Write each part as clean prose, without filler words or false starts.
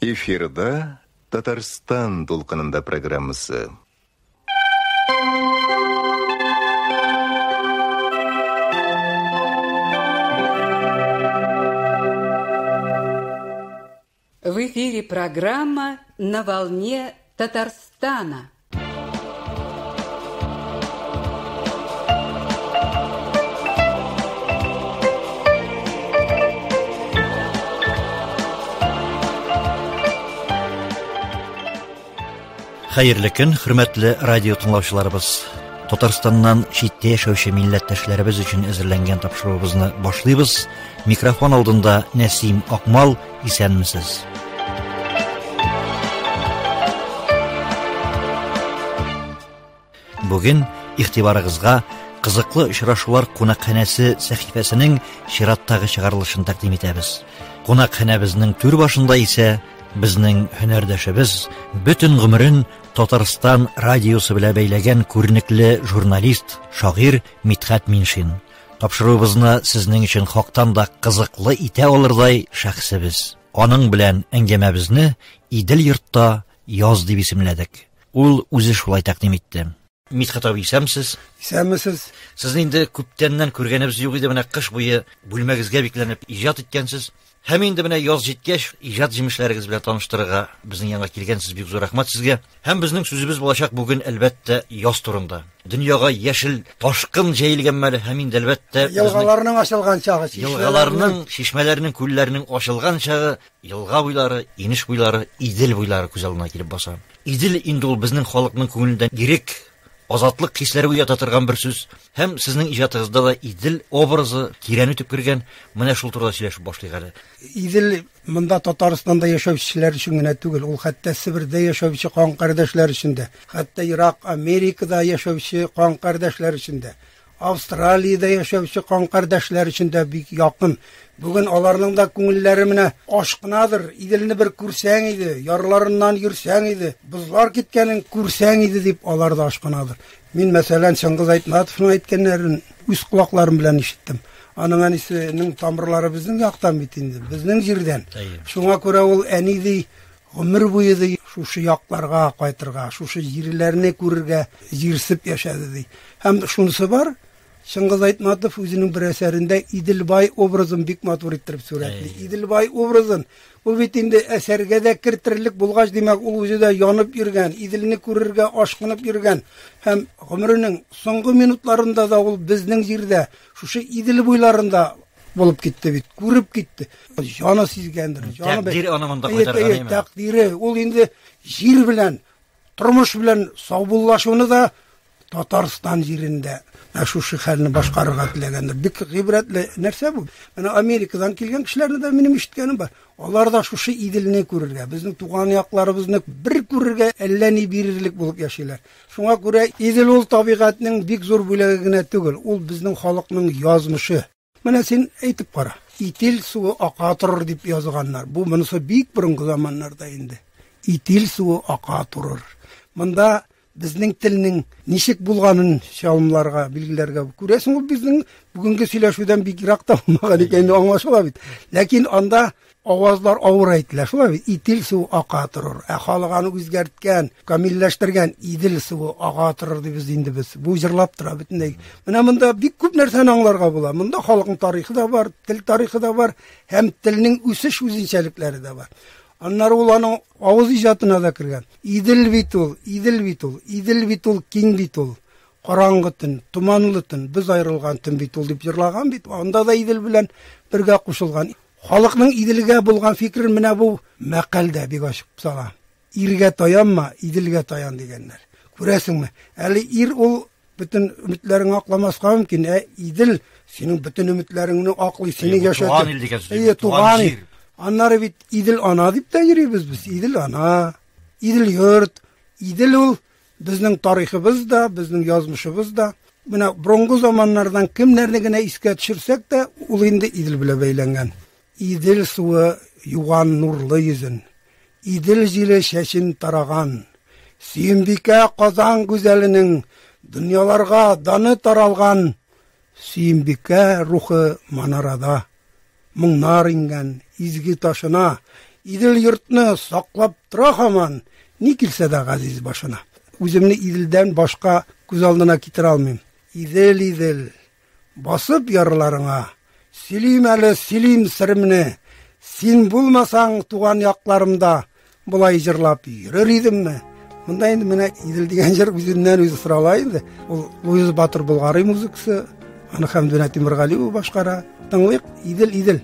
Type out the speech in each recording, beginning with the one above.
Эфирда Татарстан дулкынында программасы. В эфире программа «На волне Татарстана». Хәерле көн, хөрмәтле радио тыңлаучыларыбыз. Татарстаннан читтә яшәүче милләттәшләребез өчен әзерләнгән тапшыруыбызны башлыйбыз. Микрофон алдында Нәсим Акмал, исәнмесез. Бүген игътибарыгызга Кызыклы очрашулар кунакханәсе сәхифәсенең чираттагы чыгарылышын тәкъдим итәбез. Кунакханәбезнең түр башында исә безнең һөнәрдәшебез, бөтен гомерен Татарстан радиосы белән бәйләгән күренекле журналист, шагыйрь Мидхәт Миншин. Тапшыруыбызны сезнең өчен хактан да кызыклы итә алырдай шәхесебез. Аның белән әңгәмәбезне Идел йортта яз дип исемләдек. Ул үзе шулай тәкъдим итте. Мидхәт абый, исәнмесез? Исәнмесез. Сезне инде күптәннән күргәнебез юк иде, менә кыш буе бүлмәгезгә бикләнеп иҗат иткәнсез. Һәм инде менә яз җиткәч, иҗат җимешләрегез белән таныштырырга безнең янга килгәнсез, бик зур рәхмәт сезгә. Һәм безнең сүзебез булачак бүген, әлбәттә, яз турында. Дөньяга яшел ташкын җәелгән мәле һәм инде, әлбәттә, елгаларның ачылган чагы, елгаларның, чишмәләрнең, күлләрнең ачылган чагы, елга буйлары, инеш буйлары, Идел буйлары күз алдына килеп баса. Идел инде ул безнең халыкның күңелендә ирек, азатлык хисләре уята торган бер сүз. Һәм сезнең иҗатыгызда да Идел образы тирән үтеп кергән. Менә шул турыда сөйләшеп башлыйк әле. Идел монда Татарстанда яшәүчеләр өчен генә түгел, ул хәтта Себердә яшәүче кан кардәшләр өчен дә, хәтта ерак Америкада яшәүче кан кардәшләр өчен дә, Австралиядә яшәүче кан кардәшләр өчен дә бик якын. Бүген аларның да күңелләре менә ашкынадыр, Иделне бер күрсәң иде, ярларыннан йөрсәң иде, бозлар киткәнен күрсәң иде дип алар да ашкынадыр. Мин, мәсәлән, Чыңгыз Айтматовның әйткәннәрен үз колакларым белән ишеттем. Аның әнисенең тамырлары безнең яктан бит инде, безнең җирдән. Шуңа күрә ул әни ди, гомер буе ди, шушы якларга кайтырга, шушы җирләрне күрергә җирсеп яшәде ди. Һәм шунысы бар, Чыңгыз Айтматов үзенең бер әсәрендә Иделбай образын бик матур иттереп сурәтли. Иделбай образын ул бит инде әсәргә дә кертерлек булгач, димәк, ул үзе дә янып йөргән, Иделне күрергә ашкынып йөргән һәм гомеренең соңгы минутларында да ул безнең җирдә, шушы Идел буйларында булып китте бит, күреп китте. Җаны сизгәндер, җаны тәкъдир аны монда кайтарган, әйе, тәкъдире. Ул инде җир белән, тормыш белән саубуллашуны да Татарстан җирендә менә шушы хәлне башкарырга теләгәндер. Бик гыйбрәтле нәрсә бу. Менә Америкадан килгән кешеләрне дә минем ишеткәнем бар. Алар да шушы Иделне күрергә, безнең туган якларыбызны бер күрергә әллә ни бирерлек булып яшиләр. Шуңа күрә Идел ул табигатьнең бик зур бүләге генә түгел, ул безнең халыкның язмышы. Менә син әйтеп кара. Итил суы ака торыр дип язганнар. Бу монысы бик борынгы заманнарда инде. Итил суы ака торыр. Монда безнең телнең ничек булганын чалымларга, билгеләргә күрәсең, ул безнең бүгенге сөйләшүдән бик ерак та булмаган икән, аңлашыла бит. Ләкин анда авазлар авыр әйтелә, шулай бит. Итил суы ака торыр. Ә халык аны үзгәрткән, камилләштергән, Идел суы ага торыр дибез инде без. Бу җырлап тора бөтенләй. Менә монда бик күп нәрсәне аңларга була. Монда халыкның тарихы да бар, тел тарихы да бар һәм телнең үсеш үзенчәлекләре дә бар. Аннары ул аның авыз иҗатына да кергән. Идел бит ул, Идел бит ул, Идел бит ул, киң бит ул. Караңгы төн, томанлы төн, без аерылган төн бит ул дип җырлаган бит. Анда да Идел белән бергә кушылган. Халыкның Иделгә булган фикерен менә бу мәкаль дә бик ачык сала. Иргә таянма, Иделгә таян дигәннәр. Күрәсеңме? Әле ир ул бөтен өметләреңне акламаска мөмкин, ә Идел синең бөтен өметләреңне аклый, сине яшәтә. Туган ил дигән сүз. Әйе, туган ил. Аннары бит Идел ана дип тә йөрибез без. Идел ана, Идел йорт, Идел ул безнең тарихыбыз да, безнең язмышыбыз да. Менә борынгы заманнардан кемнәрне генә искә төшерсәк тә, ул инде Идел белән бәйләнгән. Идел суы юган нурлы йөзен, Идел җиле чәчен тараган. Сөембикә Казан гүзәленең Дөньяларга даны таралган Сөембикә рухы манарада. Моңнар иңгән изге ташына, Идел йортны саклап тора һаман, ни килсә дә газиз башына. Үземне Иделдән башка күз алдына китерә алмыйм. Идел, Идел, басып ярларыңа, сөйлим әле, сөйлим серемне. Син булмасаң туган якларымда, болай җырлап йөрер идемме? Монда инде менә Идел дигән җыр үзеннән үзе сорала инде. Ул Луиз Батыр Болгари музыкасы, аны Хәмдүнә Тимергалиева башкара. Тыңлыйк, Идел, Идел.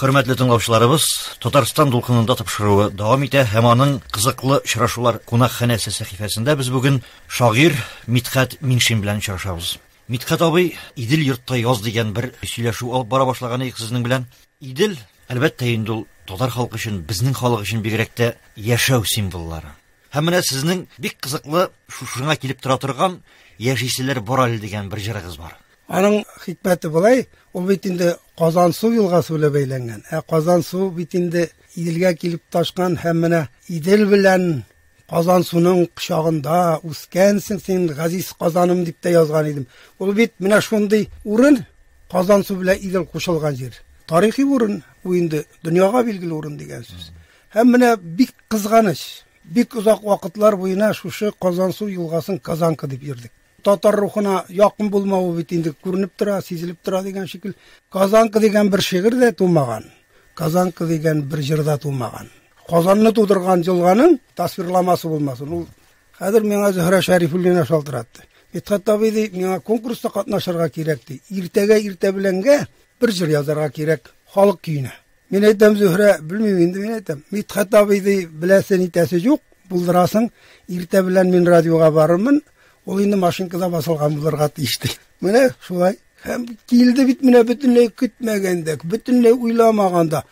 Хөрмәтле тыңлаучыларыбыз, Татарстан дулкынында тапшыруы дәвам итә һәм аның кызыклы очрашулар кунакханәсе сәхифәсендә без бүген шагыйрь Мидхәт Миншин белән очрашабыз. Мидхәт абый, Идел йортта яз дигән бер сөйләшү алып бара башлаган идек сезнең белән. Идел, әлбәттә инде ул татар халкы өчен, безнең халык өчен бигрәк тә яшәү символлары. Һәм менә сезнең бик кызыклы шушыңа килеп тора торган Яшиселәр бар әле дигән бер җырыгыз бар. Аның хикмәте болай, ул бит инде Казансу елгасы белән бәйләнгән. Ә Казансу бит инде Иделгә килеп ташкан һәм менә Идел белән Казансуның кочагында үскәнсең син, газиз Казаным дип тә язган идем. Ул бит менә шундый урын, Казансу белән Идел кушылган җир. Тарихи урын, бу инде дөньяга билгеле урын дигән сүз. Һәм менә бик кызганыч. Бик озак вакытлар буена шушы Казансу елгасын Казанка дип йөрдек. Татар рухына якын булмавы бит инде күренеп тора, сизелеп тора дигән шикел. Казанка дигән бер шигырь дә тумаган. Казанка дигән бер җыр да тумаган. Казанны тудырган елганың тасвирламасы булмасын. Ул хәзер миңа Зөһрә Шәрифуллина шалтыратты. Мидхәт абый ди, миңа конкурста катнашырга кирәк ди. Иртәгә иртә беләнгә бер җыр язарга кирәк халык көенә. Мин әйтәм, Зөһрә, белмим инде, мин әйтәм. Мидхәт абый ди, беләсе нитәсе юк, булдырасың. Иртә белән мин радиога барырмын. Ул инде машинкада басылган булырга тиеш ди. Менә шулай. Һәм килде бит менә бөтенләй көтмәгәндә, бөтенләй уйламаганда.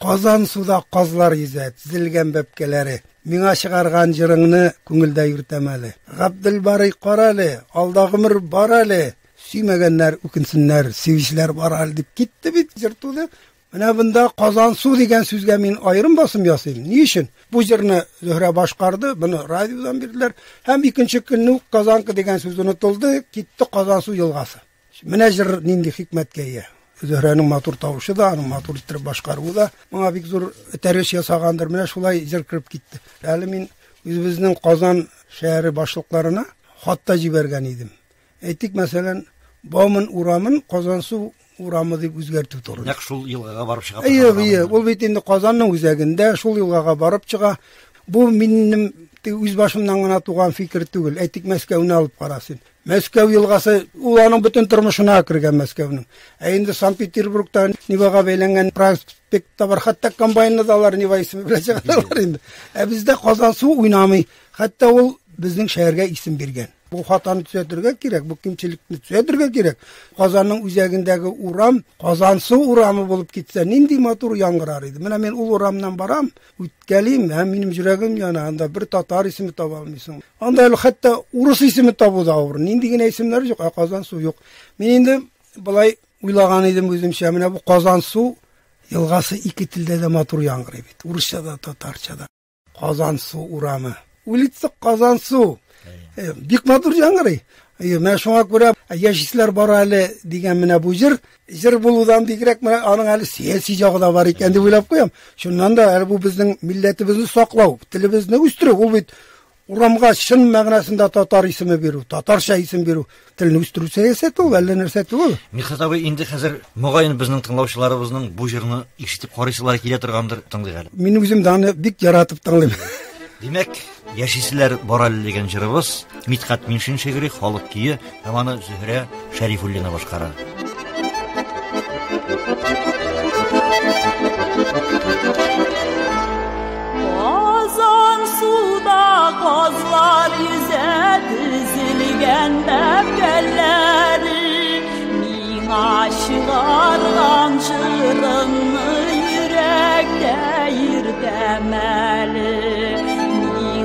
Казан суда казлар йөзә, тезелгән бәбкәләре. Миңа чыгарган җырыңны күңелдә йөртәм әле. Габделбарый карале, алда гомер бар әле. Сөймәгәннәр үкенсеннәр, сөючеләр бар әле дип китте бит җыр туды. Менә бында Казансу дигән сүзгә мин аерым басым ясыйм. Ни өчен? Бу җырны Зөһрә башкарды, моны радиодан бирделәр. Һәм икенче көнне үк Казанка дигән сүз онытылды, китте Казансу елгасы. Менә җыр нинди хикмәткә ия. Зөһрәнең матур тавышы да, аның матур иттереп башкаруы да моңа бик зур этәргеч ясагандыр. Менә шулай җыр кереп китте. Әле мин үзебезнең Казан шәһәре башлыкларына хат та җибәргән идем. Әйтик, мәсәлән, Бауман урамын Казансу урамы дип үзгәртү турында. Нәкъ шул елгага барып чыга. Әйе, әйе, ул бит инде Казанның үзәгендә, шул елгага барып чыга. Бу минем үз башымнан гына туган фикер түгел. Әйтик, Мәскәүне алып кара син. Мәскәү елгасы, ул аның бөтен тормышына кергән Мәскәүнең. Ә инде Санкт-Петербургта Невага бәйләнгән проспект та бар, хәтта комбайнны да алар Нева исеме белән чыгаралар инде. Ә бездә Казансу уйнамый. Хәтта ул безнең шәһәргә исем биргән. Бу хатаны төзәтергә кирәк, бу кимчелекне төзәтергә кирәк. Казанның үзәгендәге урам Казансу урамы булып китсә, нинди матур яңгырар иде. Менә мин ул урамнан барам, үткәлим, һәм минем йөрәгем яна, анда бер татар исеме таба алмыйсың. Анда әле хәтта урыс исеме табу да авыр. Нинди генә исемнәр юк, ә Казансу юк. Мин инде былай уйлаган идем үземчә, менә бу Казансу елгасы ике телдә дә матур яңгырый бит. Урысча да, татарча да. Казансу урамы. Улица Казансу. Бик матур яңгырый. Менә шуңа күрә яшисләр бар әле дигән менә бу җыр, җыр булудан бигрәк менә аның әле сәяси ягы да бар икән дип уйлап куям. Шуннан да әле бу безнең милләтебезне саклау, телебезне үстерү, ул бит урамга чын мәгънәсендә татар исеме бирү, татарча исем бирү, телне үстерү сәясәте ул, әллә нәрсә түгел. Мидхәт абый, инде хәзер мөгаен безнең тыңлаучыларыбызның бу җырны ишетеп карыйсылары килә торгандыр, тыңлыйк әле. Мин үзем дә аны бик яратып тыңлыйм. Димәк, яшиселәр бар әле дигән җырыбыз Мидхәт Миншин шигыре, халык көе һәм аны Зөһрә Шәрифуллина башкара. Казан суда казлар йөзә, тезелгән бәбкәләре. Миңа чыгарган җырыңны йөрәктә йөртәм әле.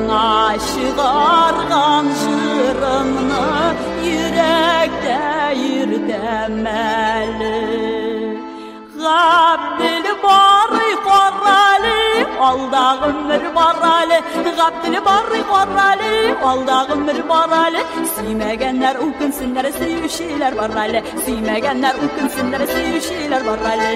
Миңа чыгарган җырыңны йөрәктә йөртәм әле. Габделбарый карале, алда гомер бар әле. Габделбарый карале, алда гомер бар әле. Сөймәгәннәр үкенсеннәр, сөючеләр бар әле. Сөймәгәннәр үкенсеннәр, сөючеләр бар әле.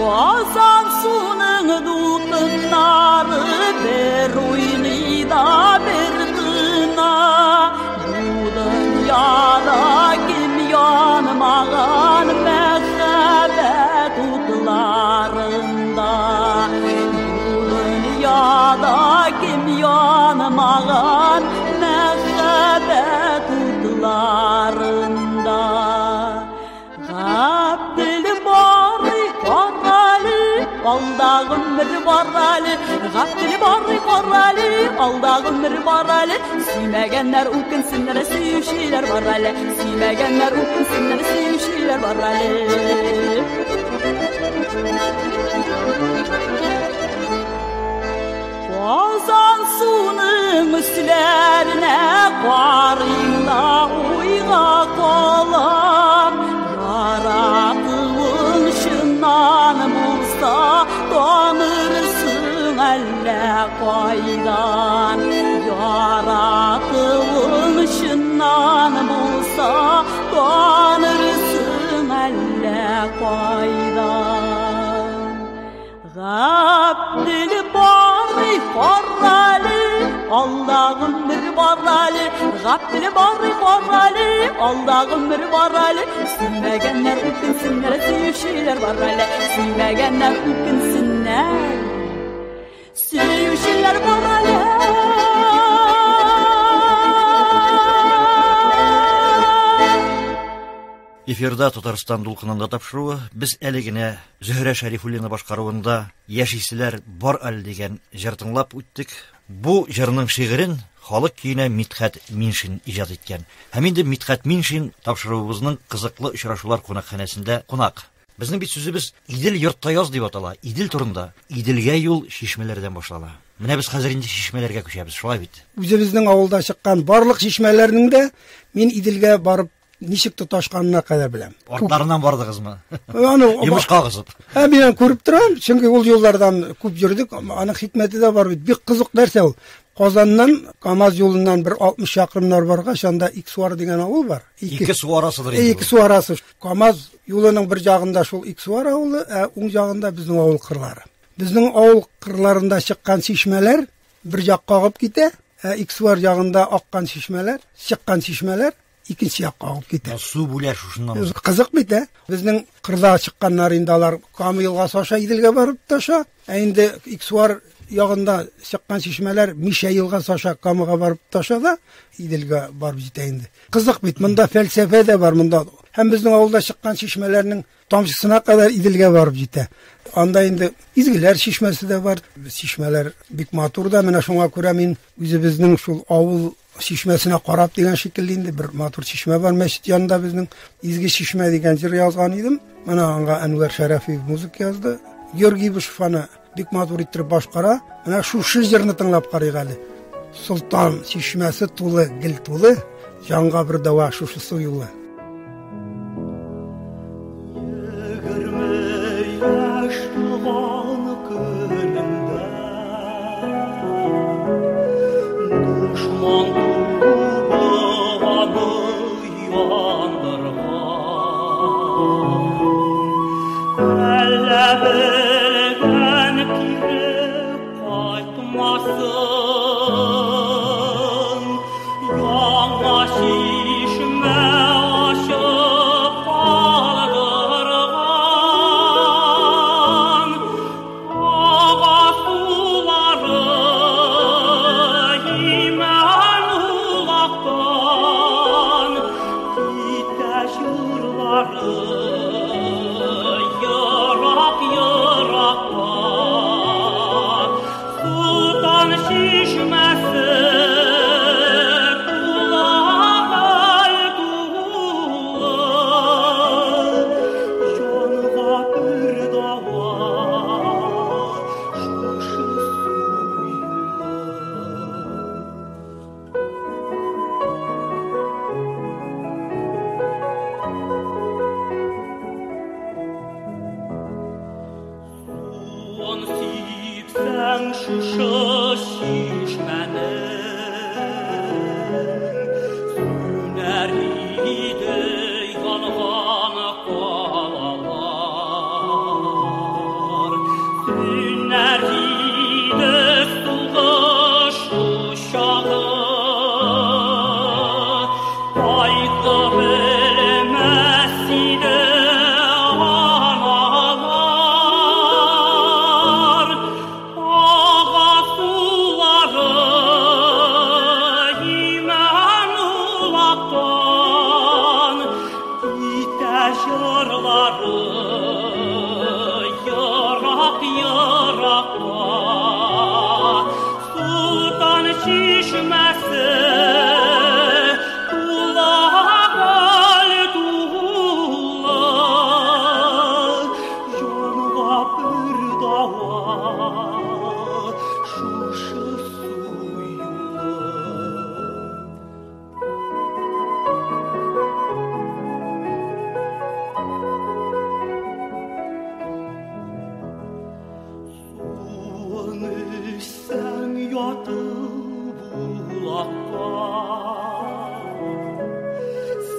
Казан суның дулкыннары бер уйный да бер тына. Бу дөньяда кем янмаган мәхәббәт утларында? Бу дөньяда кем янмаган мәхәббәт утларында? Габделбарый карале, алда гомер бар әле. Габделбарый карале, алда гомер бар әле. Сөймәгәннәр үкенсеннәр, сөючеләр бар әле. Сөймәгәннәр үкенсеннәр, сөючеләр бар әле. Казан суның өсләренә карыйм да уйга калам. Яратуың чыннан булса, танырсың әллә кайдан. Яратуың чыннан булса, танырсың әллә кайдан. Габделбарый карале, алда гомер бар әле. Габделбарый карале, алда гомер бар әле. Сөймәгәннәр үкенсеннәр, сөючеләр бар әле. Сөймәгәннәр үкенсеннәр, сөючеләр бар әле. Эфирда Татарстан дулкынында тапшыруы. Без әле генә Зөһрә Шәрифуллина башкаруында Яшиселәр бар әле дигән җыр тыңлап үттек. Бу җырның шигырен халык көенә Мидхәт Миншин иҗат иткән. Һәм инде Мидхәт Миншин тапшыруыбызның кызыклы очрашулар кунакханәсендә кунак. Безнең бит сүзебез Идел йортта яз дип атала. Идел турында. Иделгә юл чишмәләрдән башлана. Менә без хәзер инде чишмәләргә күчәбез, шулай бит? Үзебезнең авылда чыккан барлык чишмәләрнең дә мин Иделгә барып ничек тоташканына кадәр беләм. Артларыннан бардыгызмы? Аны Йомышка агызып. Ә мин күреп торам, чөнки ул юллардан күп йөрдек. Аның хикмәте дә бар бит. Бик кызык нәрсә ул. Казаннан КАМАЗ юлыннан бер 60 чакрымнар баргач, анда Иксуар дигән авыл бар. Ике су арасыдыр инде. Ике су арасы. КАМАЗ юлының бер ягында шул Иксуар авылы, ә уң ягында безнең авыл кырлары. Безнең авыл кырларында чыккан чишмәләр бер якка агып китә, ә Иксуар ягында аккан чишмәләр, чыккан чишмәләр икенче якка агып китә. Су бүлә шушыннан. Кызык бит, ә? Безнең кырда чыкканнар инде алар Кама елгасы аша Иделгә барып таша, ә инде Иксуар ягында чыккан чишмәләр Мишә елгасы аша Камага барып таша да Иделгә барып җитә инде. Кызык бит, монда фәлсәфә дә бар монда. Һәм безнең авылда чыккан чишмәләрнең тамчысына кадәр Иделгә барып җитә. Анда инде Изгеләр чишмәсе дә бар. Чишмәләр бик матур да. Менә шуңа күрә мин үзебезнең шул авыл чишмәсенә карап дигән шикелле инде бер матур чишмә бар мәчет янында безнең. Изге чишмә дигән җыр язган идем. Менә аңа Әнвәр Шәрәфиев музыка язды. Георгий Ибушев аны бик матур иттереп башкара. Менә шушы җырны тыңлап карыйк әле. Солтан чишмәсе тулы, гел тулы, җанга бер дәва шушы су юлы.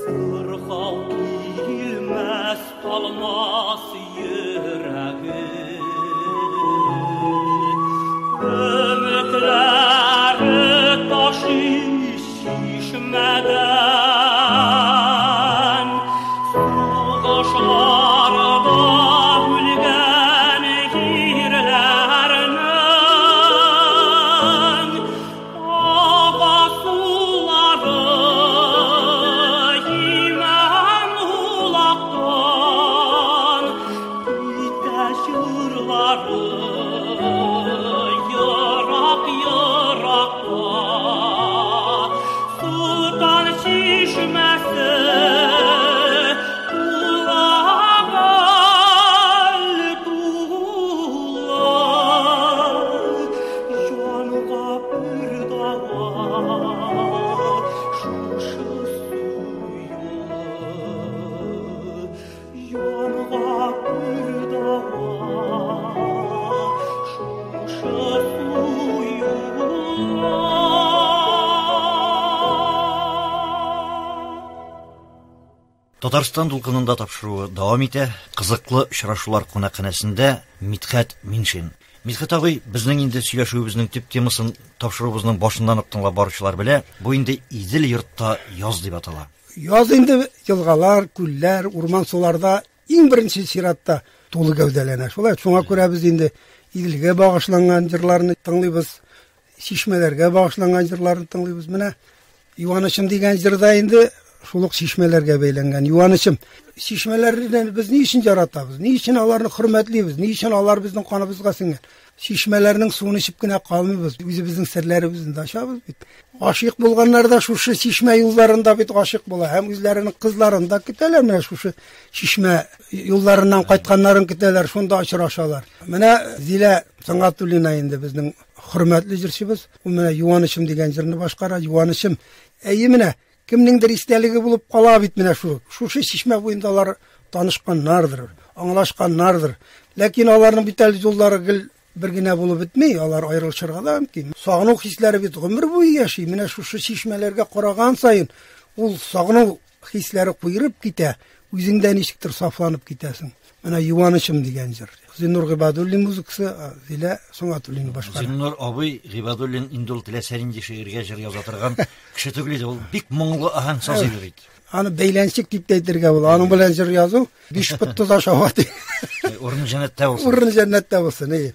Сырхау килмәс, талмас йөрәгем. Татарстан дулкынында тапшыруы дәвам итә. Кызыклы очрашулар кунакханәсендә Мидхәт Миншин. Мидхәт абый, безнең инде сөйләшүебезнең төп темасын тапшыруыбызның башыннан ук тыңлап баручылар белә. Бу инде Идел йортта яз дип атала. Яз инде елгалар, күлләр, урман суларда иң беренче чиратта тулы гәүдәләнә. Шулай, шуңа күрә без инде Иделгә багышланган җырларны тыңлыйбыз, чишмәләргә багышланган җырларны тыңлыйбыз. Менә Юанычым дигән җырда инде шул ук чишмәләргә бәйләнгән. Юанычым. Чишмәләрне без ни өчен яратабыз? Ни өчен аларны хөрмәтлибез? Ни өчен алар безнең каныбызга сеңгән? Чишмәләрнең суын эчеп кенә калмыйбыз, үзебезнең серләребезне дә ачабыз бит. Гашыйк булганнар да шушы чишмә юлларында бит гашыйк була һәм үзләренең кызларын да көтәләр, менә шушы чишмә юлларыннан кайтканнарын көтәләр, шунда очрашалар. Менә Зилә Сөнгатуллина инде безнең хөрмәтле җырчыбыз. Ул менә Юанычым дигән җырны башкара. Юанычым. Әйе, менә кемнеңдер истәлеге булып кала бит менә шу. Шушы чишмә буенда алар танышканнардыр, аңлашканнардыр. Ләкин аларның бит әле юллары гел бер генә булып бетми, алар аерылышырга да мөмкин. Сагыну хисләре бит гомер буе яши. Менә шушы чишмәләргә караган саен ул сагыну хисләре куерып китә, үзең дә ничектер сафланып китәсең. Менә Юанычым дигән җыр. Зиннур Гыйбадуллин музыкасы, Зилә Сөнгатуллина башкара. Зиннур абый Гыйбадуллин инде ул теләсә нинди шигырьгә җыр яза торган кеше түгел иде. Ул бик моңлы аһәң саз иде бит. Аны бәйләнчек дип тә әйтергә була. Аның белән җыр язу биш пот тоз ашауга тиң. Урыны җәннәттә булсын. Урыны җәннәттә булсын, әйе.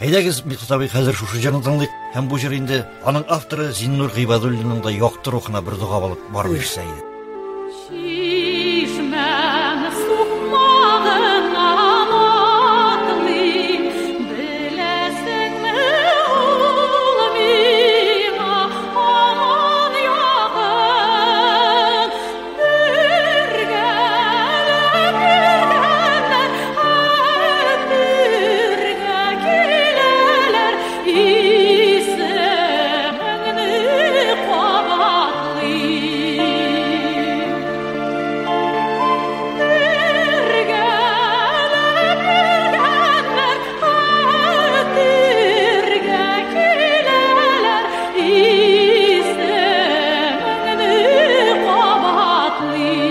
Әйдәгез, Мидхәт абый, хәзер шушы җырны тыңлыйк. Һәм бу җыр инде аның авторы Зиннур Гыйбадуллинның да якты рухына бер дога булып барып ирешсә иде. Чишмәң сукмагыннан атлыйм, беләсеңме, ул миңа һаман якын. Бергәләп йөргәннәр хәтергә киләләр, исемеңне кабатлыйм. Бергәләп йөргәннәр хәтергә киләләр, исемеңне кабатлыйм.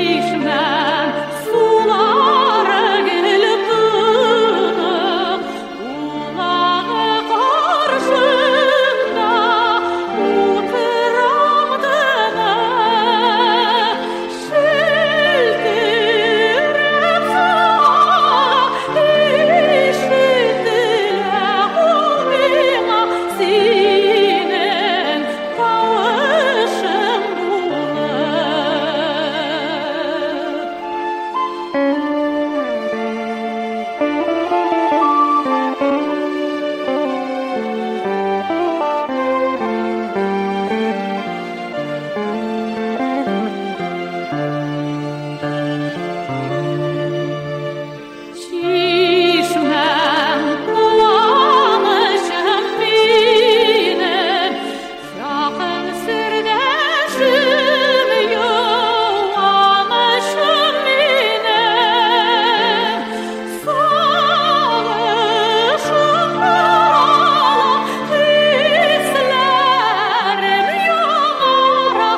Чишмәм сулары гел тынык, улагы каршында утырам тынып. Шелтерәп суга ишетелә ул миңа синең тавышың булып. Чишмәм куанычым минем, якын сердәшем, юанычым минем. Сагышым тарала, хисләрем яңара,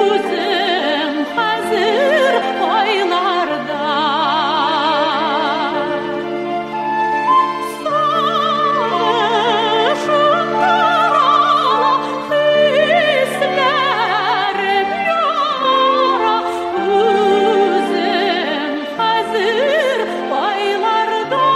үзең хәзер кайларда? Сагышым тарала, хисләрем яңара, үзең хәзер кайларда?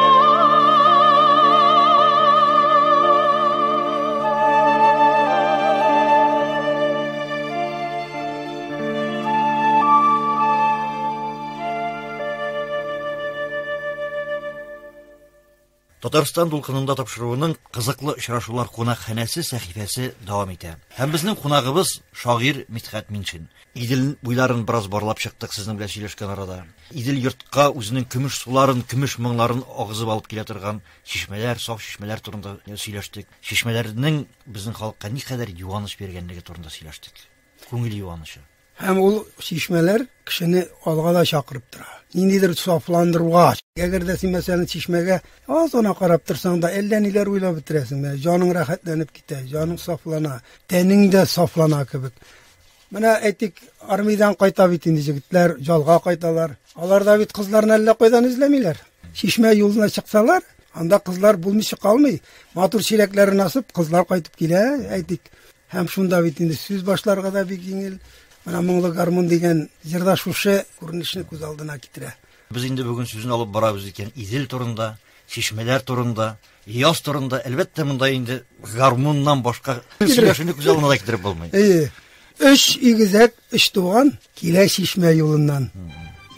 Татарстан дулкынында тапшыруының кызыклы очрашулар кунакханәсе сәхифәсе дәвам итә. Һәм безнең кунагыбыз шагыйрь Мидхәт Миншин. Идел буйларын бераз барлап чыктык сезнең белән сөйләшкән арада. Идел йортка үзенең көмеш суларын, көмеш моңнарын агызып алып килә торган чишмәләр, саф чишмәләр турында сөйләштек. Чишмәләрнең безнең халыкка никадәр юаныч биргәнлеге турында сөйләштек. Күңел юанычы. Һәм ул чишмәләр кешене алга да чакырып тора. Ниндидер сафландыруга. Әгәр дә син, мәсәлән, чишмәгә аз гына карап торсаң да, әллә ниләр уйлап бетерәсең. Менә җаның рәхәтләнеп китә, җаның сафлана, тәнең дә сафлана кебек. Менә әйтик, армиядән кайта бит инде җегетләр, ялга кайталар. Алар да бит кызларны әллә кайдан эзләмиләр. Чишмә юлына чыксалар, анда кызлар булмыйча калмый. Матур чиләкләрен асып, кызлар кайтып килә, әйтик. Һәм шунда бит инде сүз башларга да бик җиңел. Менә Моңлы гармун дигән җырда шушы күренешне күз алдына китерә. Без инде бүген сүзен алып барабыз икән Идел турында, чишмәләр турында, яз турында. Әлбәттә, монда инде гармуннан башка сөйләшүне күз алдына да китереп булмый. Әйе. Өч игезәк, өч туган килә чишмә юлыннан.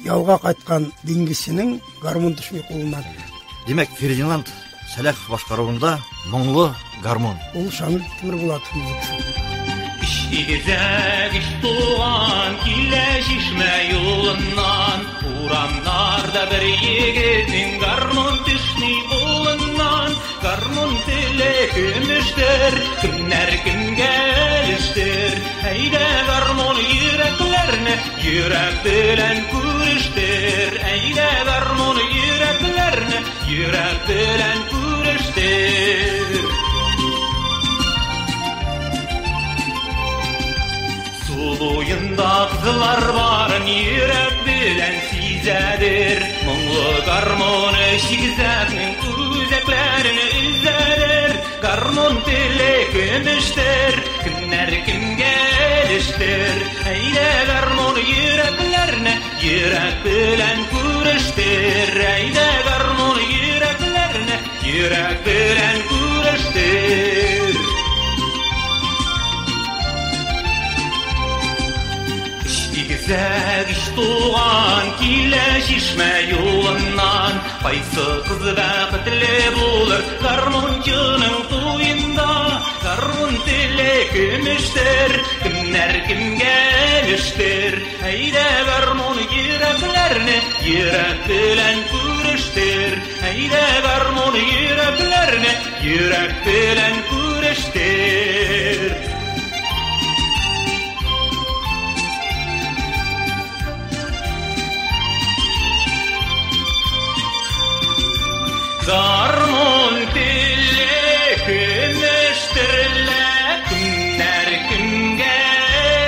Ялга кайткан диңгезченең гармун төшми кулыннан. Димәк, Фердинанд Сәләхов башкаруында моңлы гармун. Ул Шамил Тимербулатов музыкасы. Өч игезәк, өч туган килә чишмә юлыннан. Урамнарда бер егетнең гармун төшми кулыннан. Гармун теле көмештер, кемнәр кемгә өлештер. Әйдә гармун йөрәкләрне йөрәк белән күрештер. Әйдә гармун йөрәкләрне йөрәк белән күрештер. Су буенда кызлар барын йөрәк белән сизәдер. Моңлы гармун игезәкнең үзәкләрен өзәдер. Гармун теле көмештер, кемнәр кемгә өлештер. Әйдә гармун йөрәкләрне йөрәк белән күрештер. Әйдә гармун йөрәкләрне йөрәк белән күрештер. Өч игезәк, өч туган килә чишмә юлыннан. Кайсы кыз бәхетле булыр гармунчының туенда. Гармун теле көмештер, кемнәр кемгә өлештер. Әйдә гармун йөрәкләрне йөрәк белән күрештер. Әйдә гармун йөрәкләрне йөрәк белән күрештер. Гармун теле көмештер лә, кемнәр кемгә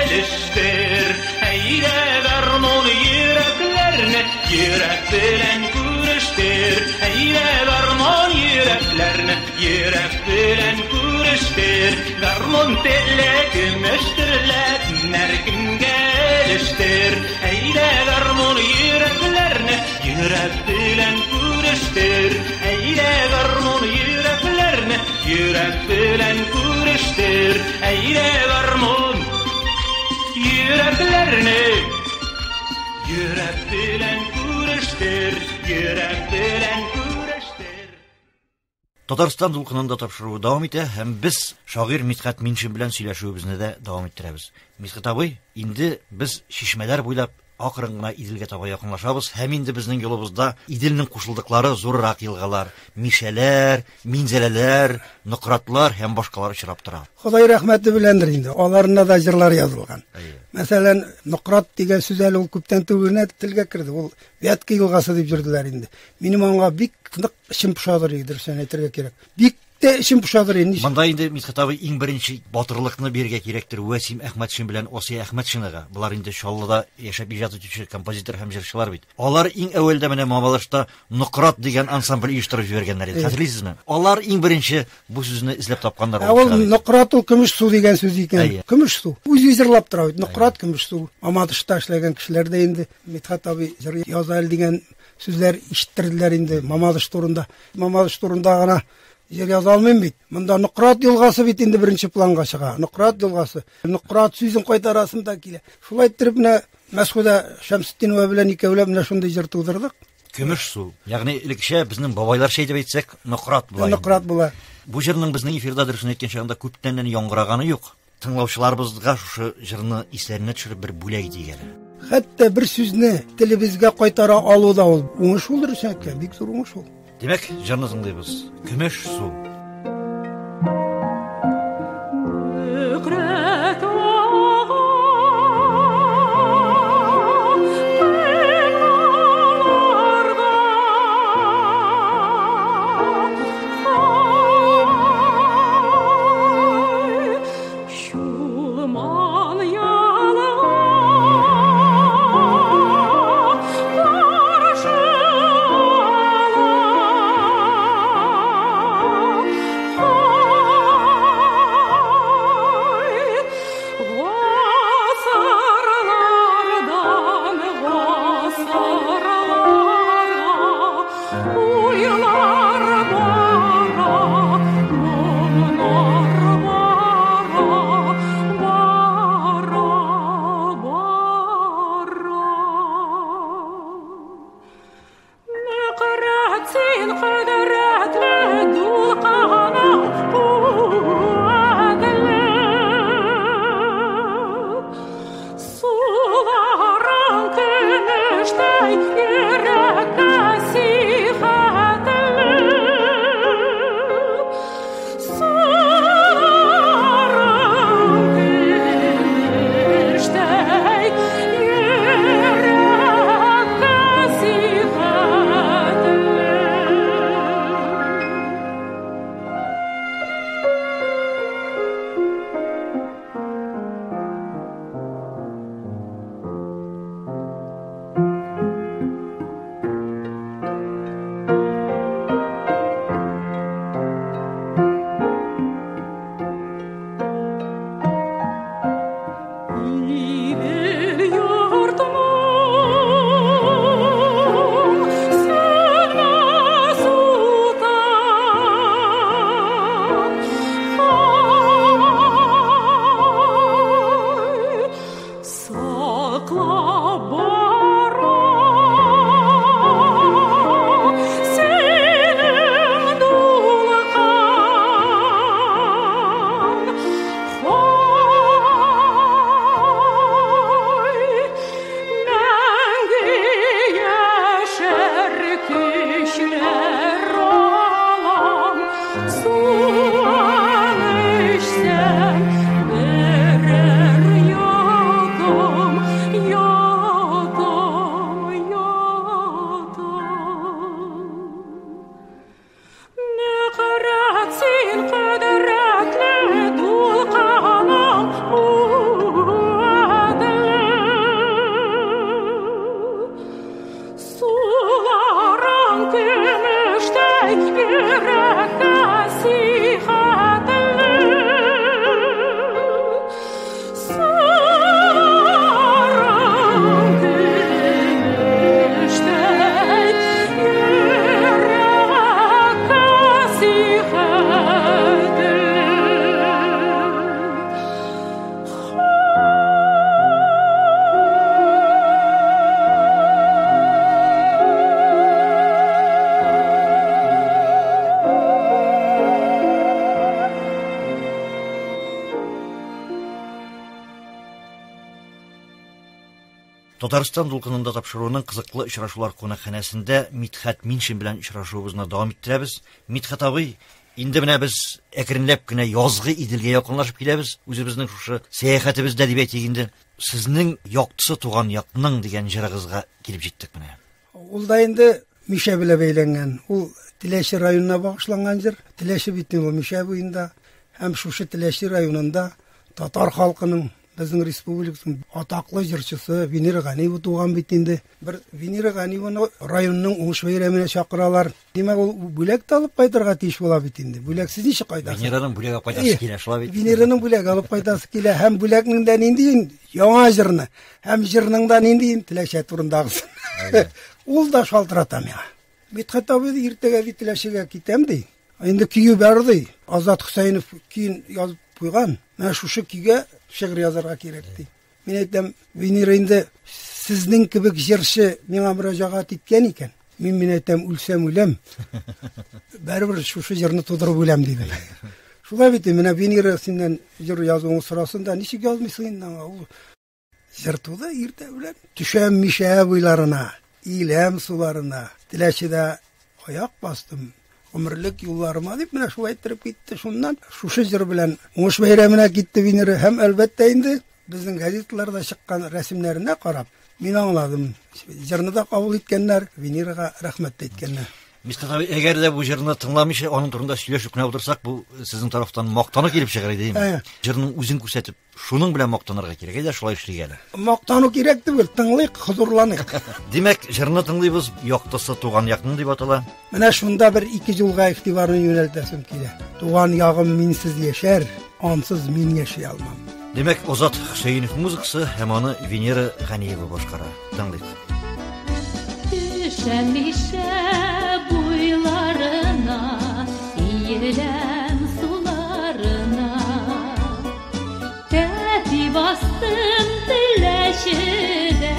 өлештер. Әйдә гармун йөрәкләрне йөрәк белән күрештер. Әйдә гармун йөрәкләрне йөрәк белән күрештер. Гармун теле көмештер лә, кемнәр кемгә өлештер. Әйдә гармун йөрәкләрне йөрәк белән күрештер. Әйдә гармун йөрәкләрне йөрәк белән күрештер. Әйдә гармун йөрәкләрне йөрәк белән күрештер. Йөрәк белән күрештер. Татарстан дулкынында тапшыруы дәвам итә һәм без шагыйрь Мидхәт Миншин белән сөйләшүебезне дә дәвам иттерәбез. Мидхәт абый, инде без чишмәләр буйлап акрын гына Иделгә таба якынлашабыз һәм инде безнең юлыбызда Иделнең кушылдыклары зуррак елгалар, Мишәләр, Минзәләләр, Нократлар һәм башкалар очрап тора. Ходай рәхмәте беләндер инде. Аларына да җырлар язылган. Әйе. Мәсәлән, Нократ дигән сүз әле ул күптән түгел генә телгә керде. Ул Вятка елгасы дип йөрделәр инде. Минем аңа бик нык эчем пошадыр иде, дөресен әйтергә кирәк. Бик тә эчем пошадыр иде. Монда инде Мидхәт абый иң беренче батырлыкны бирергә кирәктер Вәсим Әхмәтшин белән Асия Әхмәтшинага. Болар инде Чаллыда яшәп иҗат итүче композитор һәм җырчылар бит. Алар иң әүвәлдә менә Мамалышта Нократ дигән ансамбль оештырып җибәргәннәр иде. Хәтерлисезме? Алар иң беренче бу сүзне эзләп тапканнар. Ә ул Нократ ул көмеш су дигән сүз икән. Әйе. Көмеш су. Үзе җырлап тора бит. Нократ көмеш су. Мамадышта эшләгән кешеләр дә инде Мидхәт абый җыр яза әле дигән сүзләр ишеттерделәр инде Мамадыш турында. Мамадыш турында гына җыр яза алмыйм бит. Монда Нократ елгасы бит инде беренче планга чыга. Нократ елгасы. Нократ сүзен кайтарасым да килә. Шулай иттереп менә Мәсхүдә Шәмсетдинова белән икәүләп менә шундый җыр тудырдык. Көмеш су. Ягъни элеккечә безнең бабайларча әйтеп әйтсәк, Нократ була. Нократ була. Бу җырның безнең эфирда дөресен әйткән чагында күптәннән яңгыраганы юк. Тыңлаучыларыбызга шушы җырны исләренә төшереп бер бүләк итик әле. Хәтта бер сүзне телебезгә кайтара алу да ул уңыш ул, дөресен әйткән, бик зур уңыш ул. Димәк, җырны тыңлыйбыз. Көмеш су. Нөкрәт ага. Татарстан дулкынында тапшыруының кызыклы очрашулар кунакханәсендә Мидхәт Миншин белән очрашуыбызны дәвам иттерәбез. Мидхәт абый, инде менә без әкренләп кенә язгы Иделгә якынлашып киләбез. Үзебезнең шушы сәяхәтебездә дип әйтик инде. Сезнең Яктысы туган якның дигән җырыгызга килеп җиттек менә. Ул да инде Мишә белән бәйләнгән. Ул Теләче районына багышланган җыр. Теләче бит инде ул Мишә буенда. Һәм шушы Теләче районында татар халкының, безнең республиканың атаклы җырчысы Венера Ганиева туган бит инде. Бер Венера Ганиеваны районның уңыш бәйрәменә чакыралар. Димәк, ул бүләк тә алып кайтырга тиеш була бит инде. Бүләксез ничек кайтасың? Венераның бүләк алып кайтасы килә, шулай бит? Венераның бүләк алып кайтасы килә. Һәм бүләкнең дә ниндиен? Яңа җырны. Һәм җырның да ниндиен? Теләчә турындагысын. Ул да шалтырата миңа. Мидхәт абый, иртәгә бит Теләчегә китәм, ди. Инде көе бар, ди. Азат Хөсәенов көен язып куйган. Менә шушы көйгә шигырь язарга кирәк, ди. Мин әйтәм, Венера, инде сезнең кебек җырчы миңа мөрәҗәгать иткән икән. Мин әйтәм, үлсәм үләм. Барыбер шушы җырны тудырып үләм, дидем. Шулай бит, менә Венера синнән җыр язуыңны сорасын да, ничек язмыйсың инде аңа? Ул җыр туды иртә белән. Төшәм Мишә буйларына, иләм суларына, Теләчедә аяк бастым, гомерлек юлларыма дип менә шулай әйттереп китте. Шуннан шушы җыр белән уңыш бәйрәменә китте Венера. Һәм әлбәттә инде безнең газеталарда чыккан рәсемнәренә карап, мин аңладым. Җырны да кабул иткәннәр, Венерага рәхмәт тә әйткәннәр. Мидхәт абый, әгәр дә бу җырны тыңламыйча, аның турында сөйләшеп кенә утырсак, бу сезнең тарафтан мактану килеп чыгар иде, димме? Җырның үзен күрсәтеп, шуның белән мактанырга кирәк. Әйдә, шулай эшлик әле. Мактану кирәк түгел, тыңлыйк, хозурланыйк. Димәк, җырны тыңлыйбыз, Яктысы туган якның дип атала. Менә шунда бер ике юлга игътибарны юнәлтәсем килә. Туган ягым минсез яшәр, ансыз мин яши алмам. Димәк, Азат Хөсәенов музыкасы һәм аны Венера Ганиева башкара. Тыңлыйк. Төшәм Мишә буйларына, иеләм суларына. Тәпи бастым Теләчедә,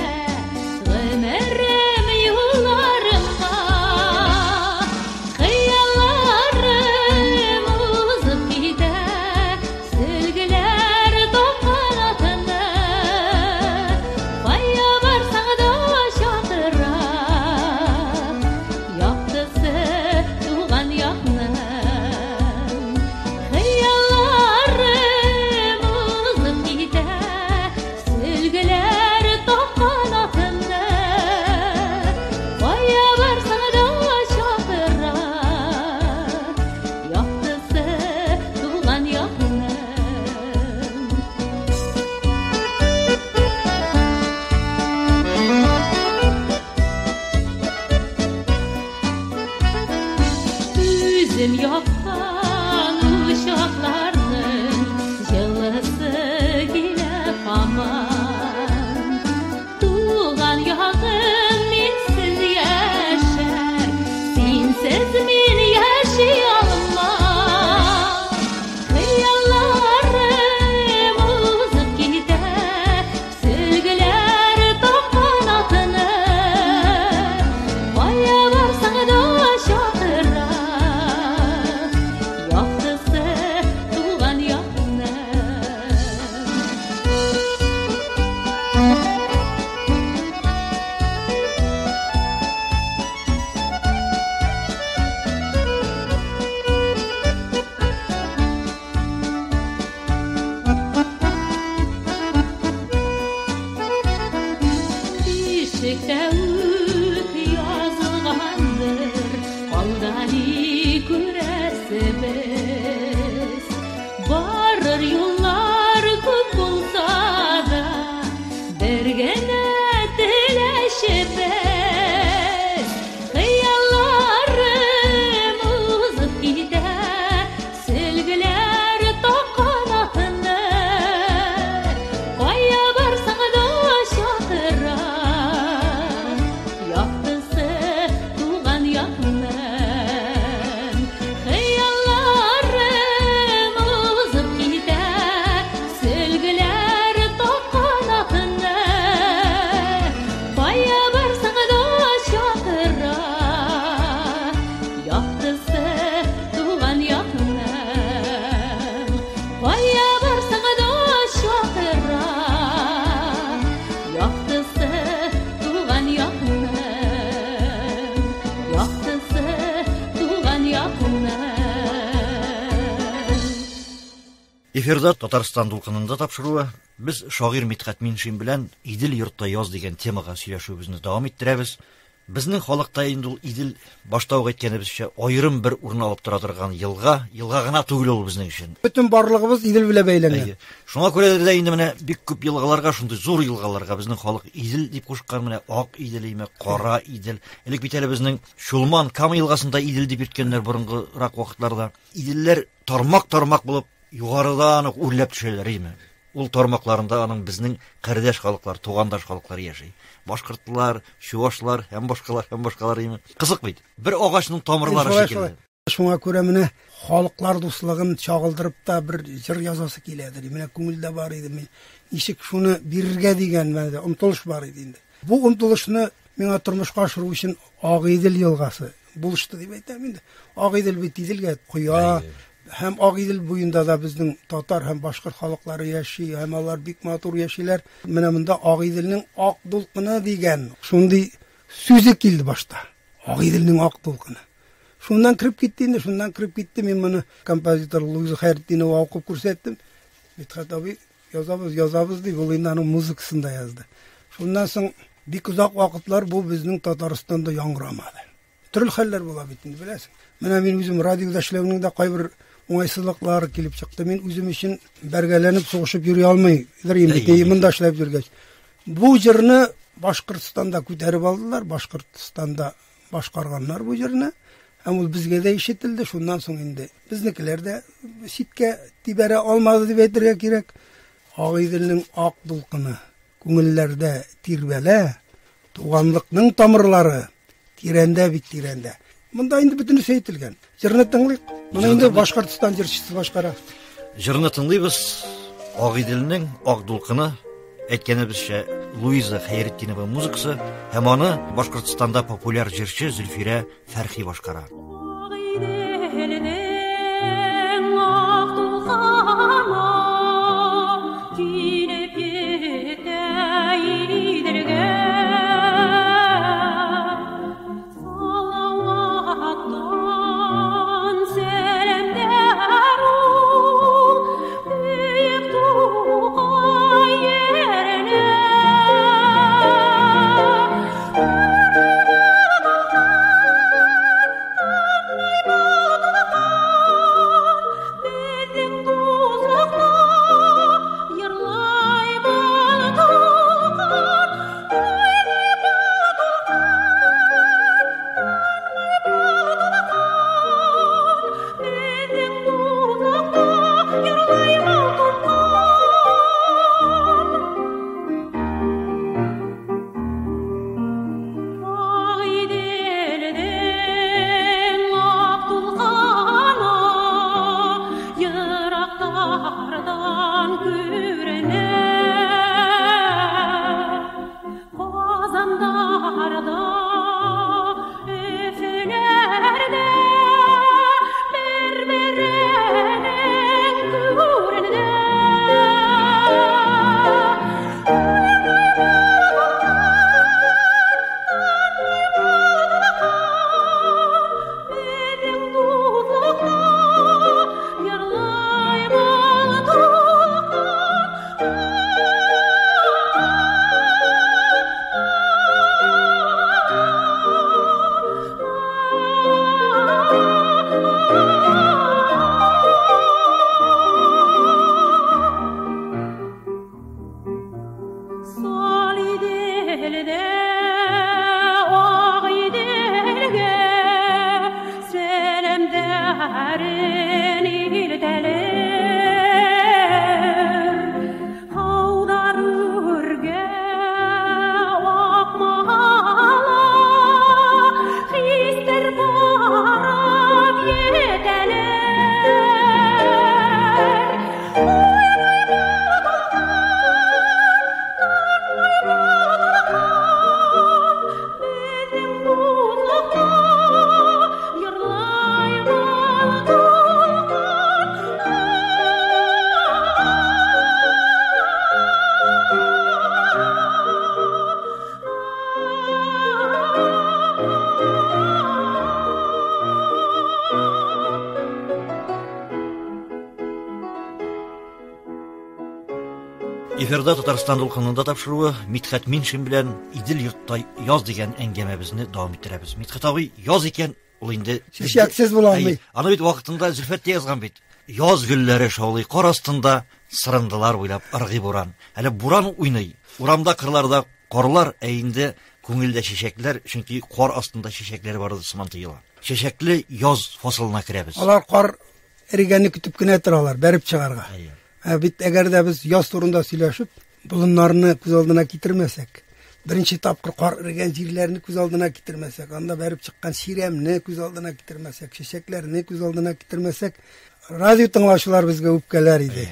гомерем юлларыма. Хыялларым узып китә, сөлгеләр тапкан атны. Кая барсаң да чакыра, яктысы туган якның. Хыялларым узып китә, Эфирда Татарстан дулкынында тапшыруы. Без шагыйрь Мидхәт Миншин белән Идел йортта яз дигән темага сөйләшүебезне дәвам иттерәбез. Безнең халыкта инде ул Идел, башта ук әйткәнебезчә, аерым бер урын алып тора торган елга, елга гына түгел ул безнең өчен. Бөтен барлыгыбыз Идел белән бәйләнгән. Әйе. Шуңа күрә дә инде менә бик күп елгаларга, шундый зур елгаларга безнең халык Идел дип кушкан, менә Ак Идел име, Кара Идел. Элек бит әле безнең Чулман, Кама елгасында Идел дип йөрткәннәр борынгырак вакытларда. Иделләр тармак-тармак булып югарыдан ук үрләп төшәләр, име? Ул тармакларында аның безнең кардәш халыклар, тугандаш халыклар яши. Башкортлар, чувашлар һәм башкалар, һәм башкалар, име? Кызык бит. Бер агачның тамырлары Шулай, шикелле. шулай. Шуңа күрә менә халыклар дуслыгын чагылдырып та бер җыр язасы киләдер. Менә күңелдә бар иде. Мин ничек шуны бирергә дигән менә омтылыш бар иде инде. Бу омтылышны миңа тормышка ашыру өчен Агыйдел елгасы булышты дип әйтәм инде. Агыйдел бит Иделгә коя. Һәм Агыйдел буенда да безнең татар һәм башкорт халыклары яши, һәм алар бик матур яшиләр. Менә монда Агыйделнең ак дулкыны дигән шундый сүзе килде башта. Агыйделнең ак дулкыны. Шуннан кереп китте инде, шуннан кереп китте. Мин моны композитор Луиза Хәйретдинова укып күрсәттем. Мидхәт абый, язабыз, язабыз дип, ул инде аның музыкасын да язды. Шуннан соң бик озак вакытлар бу безнең Татарстанда яңгырамады. Төрле хәлләр була бит инде, беләсең. Менә мин үзем радиода эшләүнең дә кайбер уңайсызлыклары килеп чыкты. Мин үзем өчен бәргәләнеп сугышып йөри алмый. Инде монда эшләп йөргәч. Бу җырны Башкортстанда күтәреп алдылар, Башкортстанда башкарганнар бу җырны. Һәм ул безгә дә ишетелде. Шуннан соң инде безнекеләр дә читкә тибәрә алмады дип әйтергә кирәк. Агыйделнең ак дулкыны күңелләрдә тирбәлә, туганлыкның тамырлары тирәндә бит тирәндә. Монда инде бөтенесе әйтелгән. Җырны тыңлыйк. Моны инде Башкортстан җырчысы башкара. Җырны тыңлыйбыз. Агыйделнең ак дулкыны, әйткәнебезчә, Луиза Хәйретдинова музыкасы һәм аны Башкортстанда популяр җырчы Зөлфирә Фәрхи башкара. Агыйделнең ак дулкыны килеп җитә Иделгә. Салаваттан сәламнәр ул бөек Тукай еренә. Эфирда Татарстан дулкынында тапшыруы Мидхәт Миншин белән Идел йортта яз дигән әңгәмәбезне дәвам иттерәбез. Мидхәт абый, яз икән, ул инде Чәчәксез була алмый. Әйе, Аны бит вакытында Зөлфәт тә язган бит. Яз гөлләре шаулый кар астында, сырындылар буйлап ыргый буран. Әле буран уйный. Урамда, кырларда карлар, ә инде күңелдә чәчәкләр, чөнки кар астында чәчәкләр бар сыман тоела. Чәчәкле яз фасылына керәбез. Алар кар эрегәнне көтеп кенә торалар, бәреп чыгарга. Әйе. Ә бит әгәр дә без яз турында сөйләшеп, болыннарны күз алдына китермәсәк, беренче тапкыр кар эрегән җирләрне күз алдына китермәсәк, анда бәреп чыккан чирәмне күз алдына китермәсәк, чәчәкләрне күз алдына китермәсәк, радио тыңлаучылар безгә үпкәләр иде.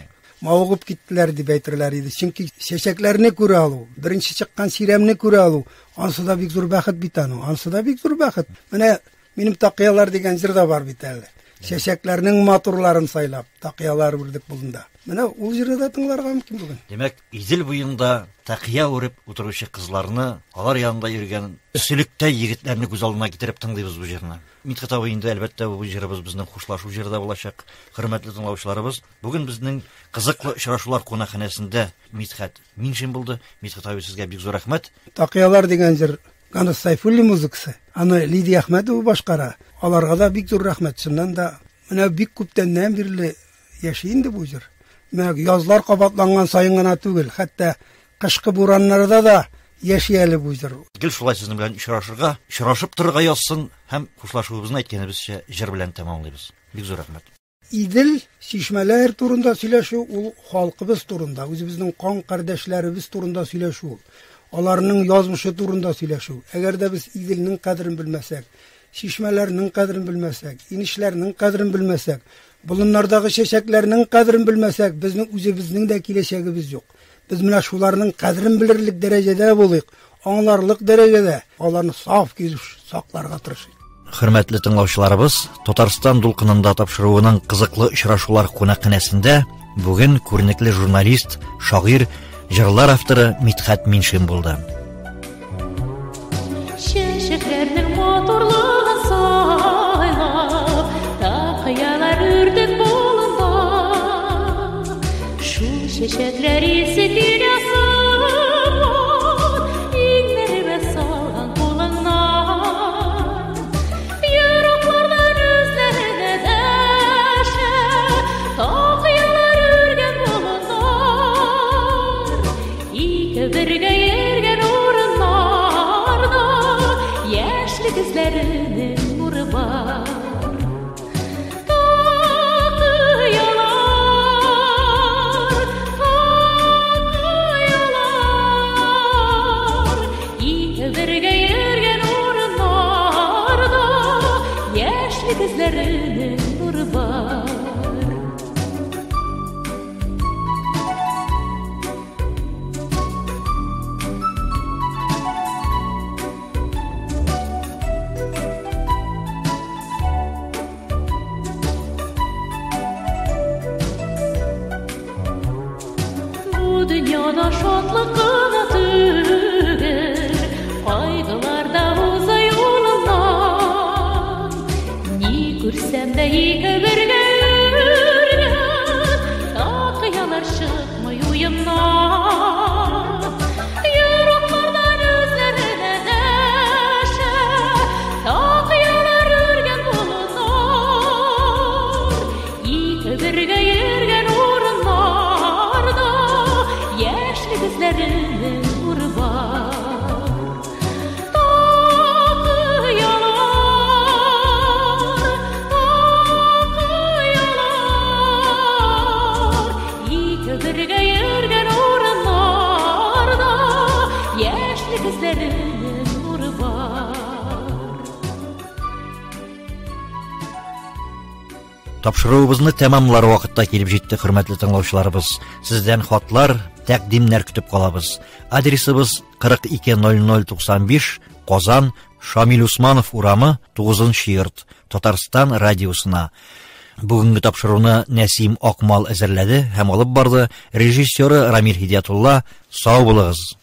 Мавыгып киттеләр дип әйтерләр иде. Чөнки чәчәкләрне күрә алу, беренче чыккан чирәмне күрә алу, ансы да бик зур бәхет бит аның, ансы да бик зур бәхет. Менә минем такыялар дигән җыр да бар бит әле. Чәчәкләрнең матурларын сайлап, такыялар үрдек болында. Менә ул җырны да тыңларга мөмкин бүген. Димәк, Идел буенда такыя үреп утыручы кызларны, алар янында йөргән сөлектәй егетләрне күз алдына китереп тыңлыйбыз бу җырны. Мидхәт абый, инде әлбәттә бу җырыбыз безнең хушлашу җыры да булачак. Хөрмәтле тыңлаучыларыбыз, бүген безнең кызыклы очрашулар кунакханәсендә Мидхәт Миншин булды. Мидхәт абый, сезгә бик зур рәхмәт. Такыялар дигән җыр Ганас Сайфуллин музыкасы. Аны Лидия Әхмәтова башкара. Аларга да бик зур рәхмәт. Чыннан да менә бик күптәннән бирле яши инде бу җыр. Менә язлар кабатланган саен гына түгел, хәтта кышкы бураннарда да яши әле бу җыр. Гел шулай сезнең белән очрашырга, очрашып торырга язсын һәм хушлашуыбызны әйткәнебезчә җыр белән тәмамлыйбыз. Бик зур рәхмәт. Идел чишмәләр турында сөйләшү ул халкыбыз турында, үзебезнең кан кардәшләребез турында сөйләшү ул. Аларның язмышы турында сөйләшү. Әгәр дә без Иделнең кадерен белмәсәк, чишмәләрнең кадерен белмәсәк, инешләрнең кадерен белмәсәк, болыннардагы чәчәкләрнең кадерен белмәсәк, безнең үзебезнең дә киләчәгебез юк. Без менә шуларның кадерен белерлек дәрәҗәдә булыйк, аңларлык дәрәҗәдә аларны саф килеш сакларга тырышыйк. Хөрмәтле тыңлаучыларыбыз, Татарстан дулкынында тапшыруының кызыклы очрашулар кунакханәсендә бүген күренекле журналист, шагыйрь, җырлар авторы Мидхәт Миншин булды. Чәчәкләрнең матурлыгын сайлап, такыялар үрдек болында. Шул чәчәкләр исе килә сыман, иңнәремә салган кулыңнан. Ераклардан үзләренә дәшә, такыялар үргән болыннар. Ике бергә йөргән урыннарда яшьлек эзләренең нуры бар. Такыялар, такыялар, ике бергә йөргән урыннарда яшьлек эзләренең нуры бар. Бу дөньяда шатлык кына түгел, кайгылар да уза юлымнан. Ни күрсәм дә ике бергә йөргән, такыялар чыкмый уемнан. Ераклардан үзләренә дәшә, такыялар үргән болыннар. Ике бергә йөргән урыннарда яшьлек эзләренең нуры бар. Такыялар, такыялар, ике бергә йөргән урыннарда яшьлек эзләренең нуры бар. Тапшыруыбызны тәмамлар вакытта килеп җитте, хөрмәтле тыңлаучыларыбыз. Сездән хатлар, тәкъдимнәр көтеп калабыз. Адресыбыз 420095, Казан, Шамил Усманов урамы, 9 йорт, Татарстан радиосына. Бүгенге тапшыруны Нәсим Акмал әзерләде һәм алып барды. Режиссеры Рамил Һидиятулла. Сау булыгыз.